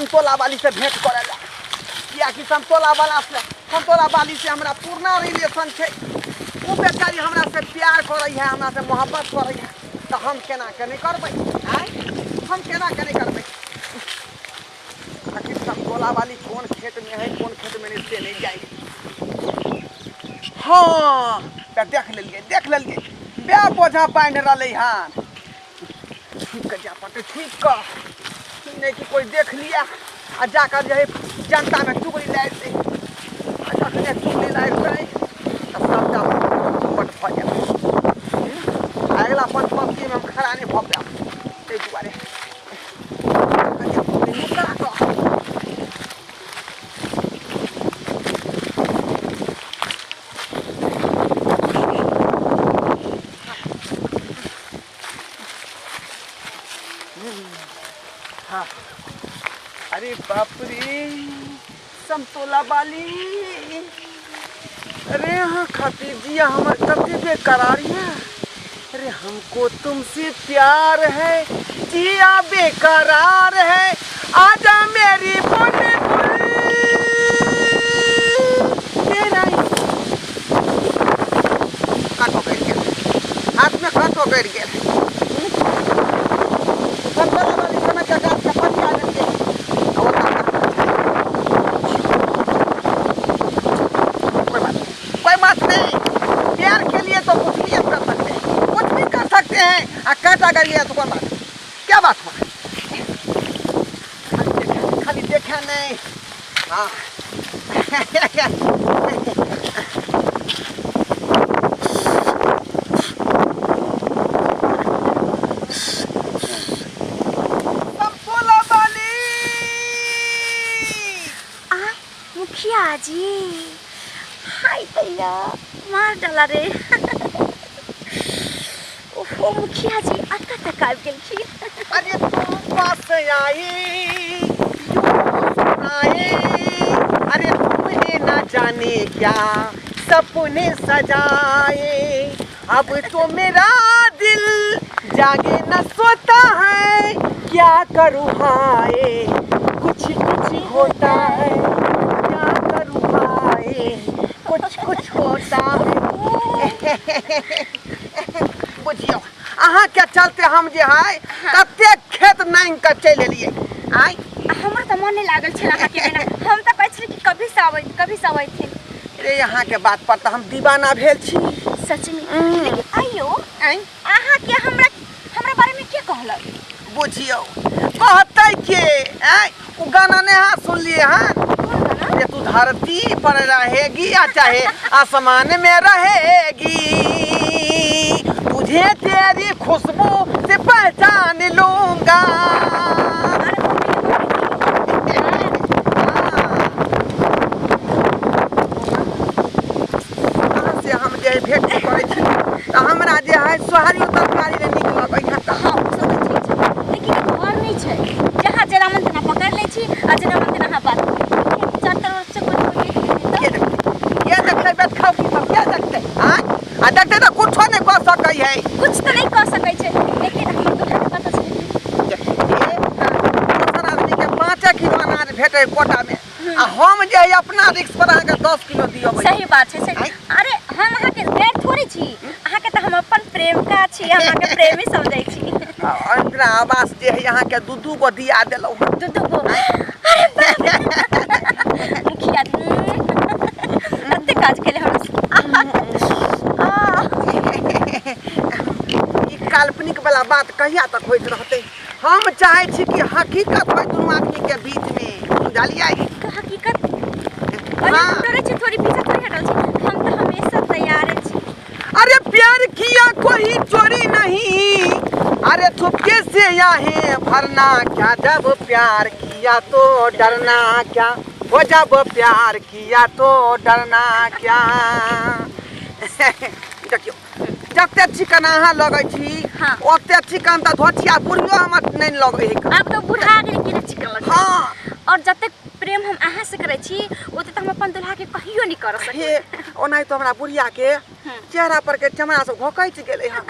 समतोला वाली से भेंट करे ला, कियाकि समतोला वाला से, समतोला वाली से हमरा पुरना रिलेशन छै। ओ बेचारी हमरा से प्यार करै है, हमरा से मोहब्बत करै है, तऽ हम केना के नहि करबै? आँय, हम केना के नहि करबै? आखिर समतोला वाली कोन खेत में है, कोन खेत में नहीं, से नहीं जाए। हाँ, तऽ देख लेलियै, देख लेलियै, बे बोझा बान्हि रहलै हन। छुपि कऽ जाय पड़तै, छुपि कऽ, ई नहि कि कोइ देख लिअ आ जाकऽ जे है जनतामे चुगली लागि दै। आ जखने चुगली लागि दै तऽ सभटा चौपट भऽ जायत। आ अगिला पंचपंक्तिमे हम खड़ा नहि भऽ पायब, ताहि दुआरे नुका कऽ। हाँ, अरे बाप रे, समतोला बाली, अरे यहाँ खातिर जिया हमार कते बेकरार है। अरे हमको तुमसे प्यार है, जिया बेकरार है, आजा मेरी बुलबुल, तेरा काटो गड़ गेल हाथ में, काटो गड़ गेल। समतोला वाली समझ के गाछ के पतिया देलियै आ ओतऽ कोई बात नहीं, कोई बात नहीं। प्यार के लिए तो कुछ भी हम कर सकते हैं, कुछ भी कर सकते हैं। आ कांटा गड़ गया तो कौन बात, क्या बात हुआ? खाली देखा, खाली देखा नहीं। हाँ, समतोला वाली। आ मुखिया जी, हाय दैया, मार डाला रे। ओहो मुखिया जी, अतऽ तक आबि गेलखिन। अरे तुम पास आई यूं मुस्कुराए, अरे तुमने ना जाने क्या सपने सजाए, अब तो मेरा दिल जागे न सोता है, क्या करूँ हाय, कुछ कुछ होता है, क्या करूँ हाय, कुछ कुछ होता है। बुझियौ, अहाँके चलते हम जे है कते खेत नांगि कऽ चलि एलियै। आँय, हमर तऽ मन नहि लागल छल अहाँके बिना। हम तऽ कहै छली कि कभी से आबै, कभी से अबैथिन। रे, अहाँके बात पर तऽ हम दीवाना भेल छी। सच में? लेकिन आइयो आँय, अहाँके हमरा हमरा बारे में के कहलक? बुझियौ, कहतै के? आँय, ओ गाना नहि अहाँ सुनलियै हन? कोन गाना? जे तू धरती पर रहेगी या चाहे आसमान में रहेगी, तुझे तेरी खुशबू से पहचान लूंगा। अरे मम्मी, अहाँ से हम जे भेंट करै छी तऽ हमरा जे है सोहारियो तरकारी नहि नीक लगै है। हाँ, ओ सब तऽ ठीक छै, लेकिन घर नहि छै, जहाँ जेना मन तेना पकड़ि लै छी आ जेना मन तेना अहाँ बात करू। चार तरफ से कोइ कोइ देख लेतै के तऽ? देखतै? के देखतै? बेट खाउ की सब के देखतै? आँय, आ देखतै तऽ कुछो नहि कऽ सकै है। कुछ तऽ नहि कऽ सकै छै, लेकिन हमर दुल्हा के पता चलि देखिए, दोसर आदमी के 5 किलो अनाज भेटै कोटा में, आ हम जे है अपना रिक्स पर अहाँके 10 किलो दियबै। सही बात छै, सही। आँय? अरे हम अहाँके गैर थोड़े छी, अहाँके तऽ हम अपन प्रेमिका छी, हम अहाँके प्रेमी समझै छी। आ इंदिरा आवास जे है अहाँके दू दू गो दिया देलहुँ हन। दू दू गो? अरे बाप रे, मुखिया जी कते काज केले हमरा। ई काल्पनिक वाला बात कहिया तक होइत रहतै? हम चाहै छी कि हकीकत होय दुनू आदमी के बीच में, बुझलियै? हकीकत? अरे हम डरै छी थोड़ी, पीछा थोड़ी हटल छी, हम तऽ हमेशा तैयारे छी। अरे प्यार किया कोई चोरी नहीं, अरे चुपके से आहे भरना क्या, जब प्यार किया तो डरना क्या, वो जब प्यार किया तो डरना क्या। देखियौ, जते चिकन अहाँ लगै छी, ओते चिकन तऽ धोतिया बुढ़ियो हमर नहि लगै है। आब तऽ बुढ़ा गेल, केना चिकन लगै? हाँ। और जते प्रेम हम अहाँ से करै छी ओते तऽ हम अपन दुल्हा के कहियो नहीं कर सकै। हे, ओनाहितो हमरा बुढ़िया के चेहरा पर के चमड़ा सब घोकैच गेलै हन,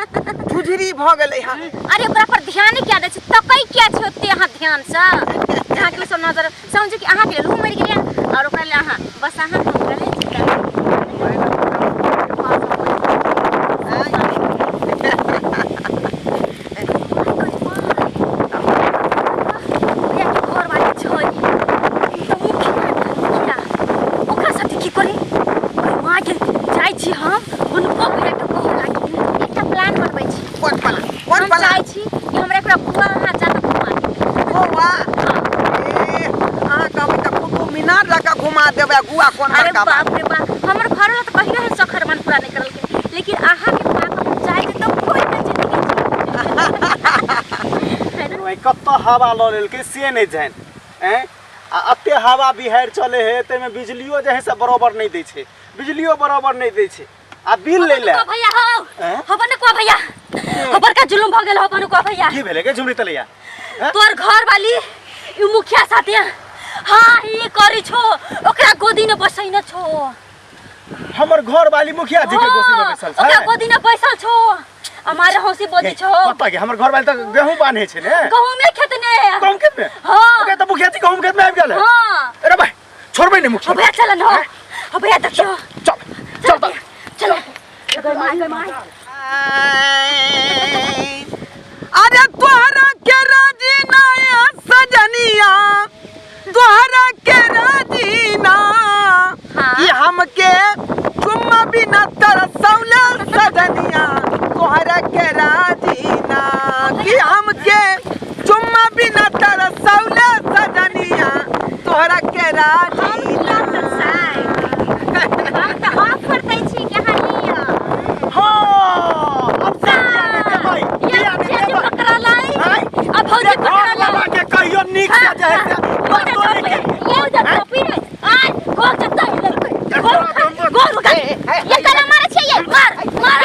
झुझरी भऽ गेलै हन। अरे ओकरा पर ध्यान किया दै छी, तकै किया छी ओते अहाँ ध्यान से? अहाँके ओ सब नजर समझू कि अहाँके लेल उ मरि गेलै और ओकरा लेल अहाँ, बस अहाँ हम गले छी। घरवाली छै तऽ मुखिया, मुखिया ओकरा साथे की करी? माँ के जाइ छी हम हुनको भैया के कहऽ लागी। एकटा प्लान बनबै छी। कोन प्लान? कोन हम प्लान? चाहै छी कि हमरा एकरा गोवा अहाँ जाकऽ घुमा दिअ। गोवा? ए, अहाँ कहबै तऽ कुतुब मीनार लऽ कऽ घुमा देबै, गोवा कोन अरे बड़का बात। बाप रे बाप, हमर घर वाला तऽ कहियो एहन शौक अरमान पूरा नहि करलकै, लेकिन अहाँके पाक हम चाहै छी तऽ कोइ नहि जिंदगी जी। ओहि कतऽ हवा लऽ लेलकै से नहि जानि। ऐं, आ एते हवा बिहाड़ि चलै है, ताहिमे बिजलियो जे है से बरोबर नहि दै छै, बिजलियो बरोबर नहि दै छै। आ बिल लै लए को भैया हो ऐं? हो बने को भैया हो, बड़का जुलुम भ गेल हो बने को भैया। की भेलै गे झुमरी तलैया? ऐं? तोर घर वाली ई मुखिया साथे हाँ ही करी छो, ओकरा गोदी ने बसैने छो। हमर घर वाली मुखिया जी के गोदी में बैसल छै? ओकरा गोदी ने बैसल छो, हमारे हंसी बोली छो। पता के हमर घर वाली तऽ गेहूं बान्हे छै ने। गहूं में खेत ने। गहूं खेत में? हाँ। ओकरा तऽ मुखिया जी गहूं खेत में आबि गेल है। हाँ। अरे भाई छोड़बै नहि मुखिया। हो भैया चल न हो। हो भैया देखियो। चल चल चल। चलो। गई माई, गई माई। अरे तोहरा के राजी ना सजनिया, तोहरा के राजी ना हाँ। कि हमके चुम्मा बिना तरसौले सजनिया, तोहरा के राजी ना कि हमके चुम्मा बिना तरसौले सजनिया, तोहरा के राजी हम ना। किया तरसाए? हम तऽ हाथ फरतै छी कि अहाँ लिअ। हाँ, अब से किया नहि देबै? या किया नहि मुखिया जी देबै? पकड़लै, आँय? आ भौजी जे घर पकड़लै। वाला के कहियो नीक से जे है से बातो नहि केलियै। ये उधर टोपी रे, आय, गोल जत्ता ही लड़के। गोल खा, गोल उठा। ये कला मारे छे ये, मार, मार,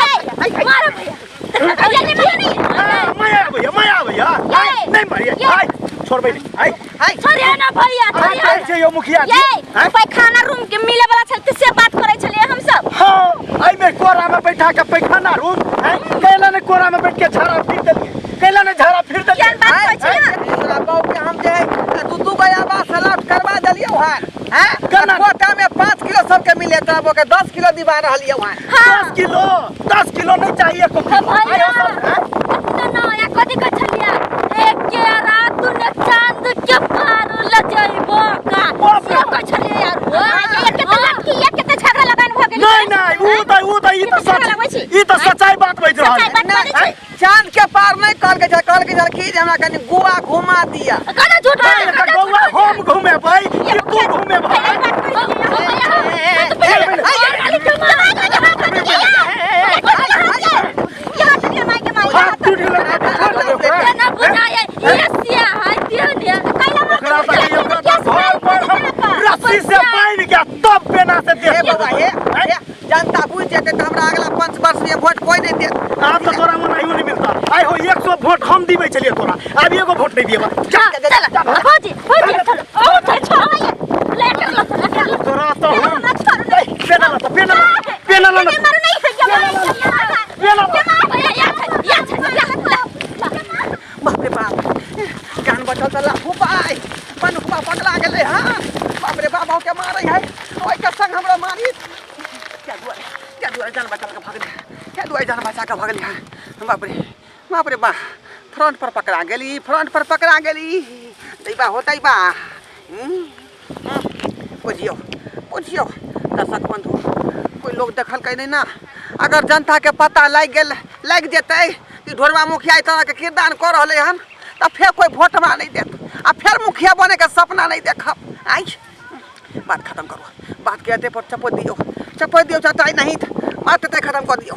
मार भैया। भैया नहीं मारो नहीं। हाँ, माया आबैया, माया आबैया। आय, नहि मारियै, ये। आय, छोड़बै नहि, आय। हाय। छोड़िए ना भैया, अहाँ छोड़िए। कहै छियै यौ मुखिया जी, ये, आँय? पैखाना रूम के मिले वाला छल से बात करै छलियै हम सब। हाँ, एहिमे कोरा में बैठा के पैखाना रूम, आँय? कैला ने कोरा में बैठ के झाड़ा फिर देलियै, कैला ने झाड़ा फिर देलियै। केहन बात कहै छियै ना? तोरा बाप के हम जे है दू दू गो आवास अलॉट करवा देलियौ हन, हैं? केना? कोटा में 5 किलो सबके मिले, तोरा बाप के 10 किलो दिवा रहलियौ हन। हाँ। 10 किलो, 10 किलो नहीं चाहिए को। हाँ भैया। आयो सब, हैं? ना, ना, या कथी कहै छलियै? एक के रात ने चांद के पार ल जइबो का। बाप रे। से कहै छलियै यार। हाँ, ये के तऽ लड़की, ये के तऽ झगड़ा लगान भऽ गेल। नहीं, नहीं, ऊ तऽ, ई तऽ झगड़ा सच, लगबै छी। ई तऽ सच्चाई बात बाजि रहल सच्चाई है। बात बाजै छी। आँय? चांद के पार नहीं कहलकै छै, कहलकै छै कि जे हमरा कनि गोवा घुमा दिया। कना झूठ बाजै, नहीं, कना तऽ झूठ गोवा बाजै। हम घुमेबै कि तू घुमेबै? हाथ टूटि गेलै, ओकरा तऽ कहियो ओकरा तऽ घर पर हम रस्सी से बान्हि के तब पेना से हे देह बाबा, हे, हे, जनता बुझि जेतै तऽ हमरा अगला 5 वर्ष में वोट कोई नहीं देत। आब तऽ तोरा मनाइयो नहीं मिलता। आइ हो 100 वोट हम दिबै छलियै तोरा, आब एगो वोट नहीं दिएबा। तोरा तऽ हम पेना लऽ, पेना लऽ, पेना लऽ, पेना लऽ। बाप रे बाप, जान बचल तऽ लाखो पाइ। मनुखबा पकड़ा गेलै हँ। बाप रे बाप, के मारै है, ओहिके संग हमरा मारी। क्या दुआरे, क्या दुआरे जान बचा के भगली, क्या दुआरे जान बचा के भगली हँ। बाप रे बाप रे बा, फ्रंट पर पकड़ा गेली, फ्रंट पर पकड़ा गेली। दैबा होतै बा। बुझियौ, बुझियौ दर्शक बंधु, कोई लोग देखलकै नहीं ना। अगर जनता के पता लागि गेल, लागि जेतै कि ढोरबा मुखिया एहि तरहके किरदान कऽ रहलै हन, तऽ फेर कोई वोट हमरा नहीं देत आ फेर मुखिया बने के सपना नहीं देखब। आइ बात खत्म करू, बात के एते पर चपो दियौ, चपो दियौ चटाई नहीं बात एते खत्म कर दियौ।